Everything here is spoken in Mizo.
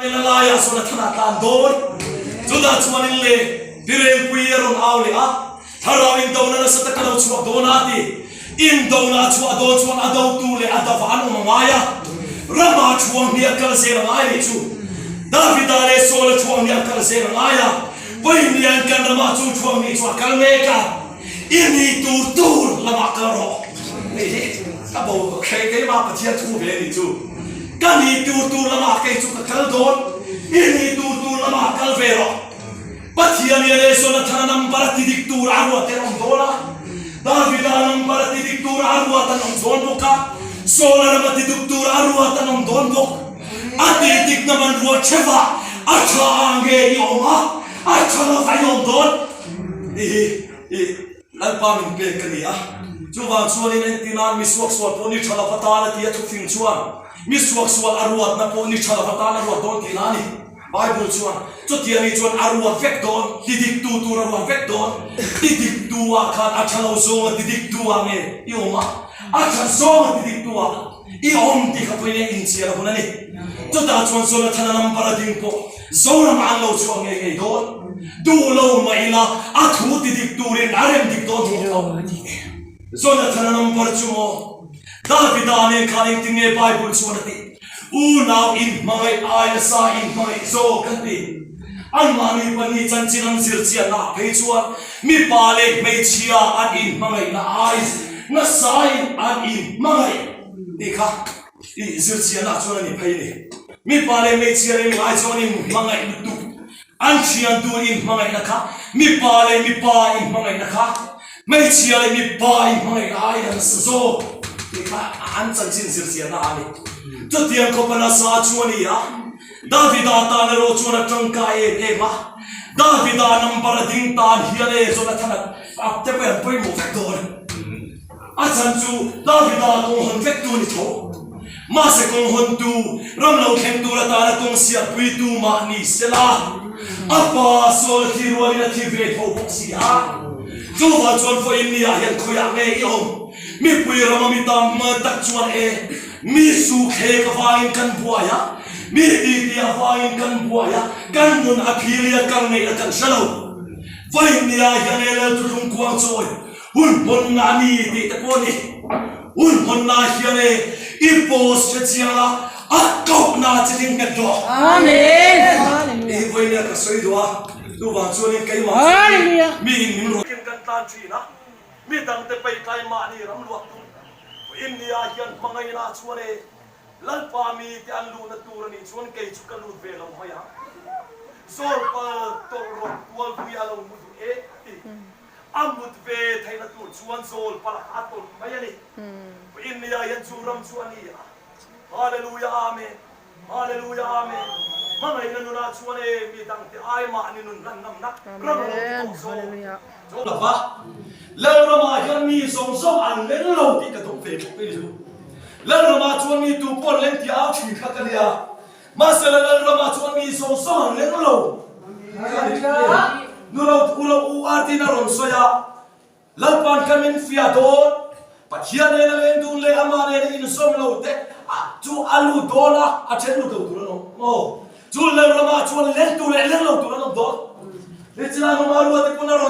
In a laiah sawn a than a tlan dawn. Chutah chuan in leh Tirengpui a rawn au leh a, Thlarau indona nasa taka lo chhuak dawn a ti. Indona a chhuah dawn chuan a dotu leh a dava an awm a ngai a, rama thuang hnih a kal zel a ngai nih chu. Davida leh Saula thuang hnih a kal zel a ngai a, Pawimniain kan ramah chu thuang hnih chu a kal mek a. I nih tur tur lamah kal rawh. Hei hi ka bo kei keimah Pathian thu ve nih chu. Ka nih tur tur lamah kei chu ka kal dawn. I nih tur tur lamah kal ve rawh. Pathian hian e Jonathana number a ti dik tur a ruat an awm dawn a. Davida number a ti dik tur a ruat an awm dawn bawk a. Saula ram a ti duk tur a ruat an awm dawn bawk. A tih dikna man ruat theuh a, a tha nge i awm a, a tha lo va i awm dawn. Hei hi i Lalpa min pek ka ni a, chuvang chuanin engti nan mi suaksual pawh ni tha lova tan a ti a thufing chuan mi suaksual a ruatna pawh ni tha lova tan a ruat dawn tihna a ni. Bible chuan chutia ni chuan a ruat vek dawn, ti diktu tur a ruat vek dawn, ti diktu ah khan a tha lo zawnga ti diktu ah nge i awm a, a tha zawnga ti diktu ah i awm tih kha pawhin a inchian a hun a ni. Chutah chuan Jonathana number a ding pawh Zoram an lo chhuah ngei ngei dawn. Duh lo mah ila a thu ti dik turin a rem dik dawn tawh lo. Jonathana number chu maw? Davida nen khan engtin nge Bible chuan a tih? Unau inhmangaih ai nasa inhmangaih zawk kan ti. Anmahni pahnih chanchin an zir chianna ah phei chuan mipa leh hmeichhia an inhmangaihna ai nasain an inhmangaih tih kha I zirchianah chuan a ni phei ni. Mipa leh hmeichhia leh ngai chuan in hmangaih lutuk. An thian tur in hmangaihna kha, mipa leh mipa in hmangaihna kha, hmeichhia leh mipa in hmangaihna aiin a nasa zawk tih kha an chanchin zirchianna a ni. Chutiang khawpa nasa chu a ni a, Davida tan erawh chuan a tangkai em em a. Davida number a ding tan hian e Jonathan a te pawh an pawimawh vek dawn. A chhan chu Davida kawng hawn vektu ni tho. Mahse kawng hawntu, ram lo thleng tur atana kawng siampuitu mah ni sela, a pa Saul a thi rualin a thi ve tho bawk si a. Chuvang chuan vawiin ni ah hian khawiah nge i awm? Mipui rama mi tam tak chuan e, mi su thlek avangin kan buai a, mi titi avangin kan buai a, kan nun a philia kal ngaihna kan hre lo. Vawiin ni ah hian e Lalthuhlung kuang chawi Hun hawnna a ni tih te pawh a ni. Hun hawnna hian e i post hre chiang la, a kohna che ding nghet rawh. Amen. I vawiin ka sawi duh a, chuvang chuanin keimah chuan mi in min rawn. Kan tlan thin a, mi dangte peitlai mahni ram luah tum. Vawiin nia hian hmangaihna chuan e Lalpa mite an luhna tur a nih chuan kei chu ka lut ve lo mai ang. Zawlpal tawlh rawt tual vui a lo mu duh e a ti. A mut ve theihna tur chuan zawlpal a tawlh mai a ni. Innia hian chu ram chu a ni a. Hallelujah Amen Hallelujah Amen Hmangaihna nunah chuan e mi dangte ai mahni nun hlan ngamna ram a lo ni tawh zawk. Chu lova Lalramah hian mi zawng zawng an leng lo tih ka duh ve thlawp i chu. Lalramah chuan mi tu pawh an leng tih au thin kha ka nia. Mahsela Lalramah chuan mi zawng zawng an leng lo. Nu lo u lo u ar tiin a rawn sawi a, Lalpa'n ka min fiah dawn, Pathian nena leng dun leh amah nena inzawm lo te chu a lut dawn a, a then lut lo tur an awm maw? Chu Lalramah chuan leng tur leh leng lo tur an awm dawn. Nichina Numa ruate pawn a rawn.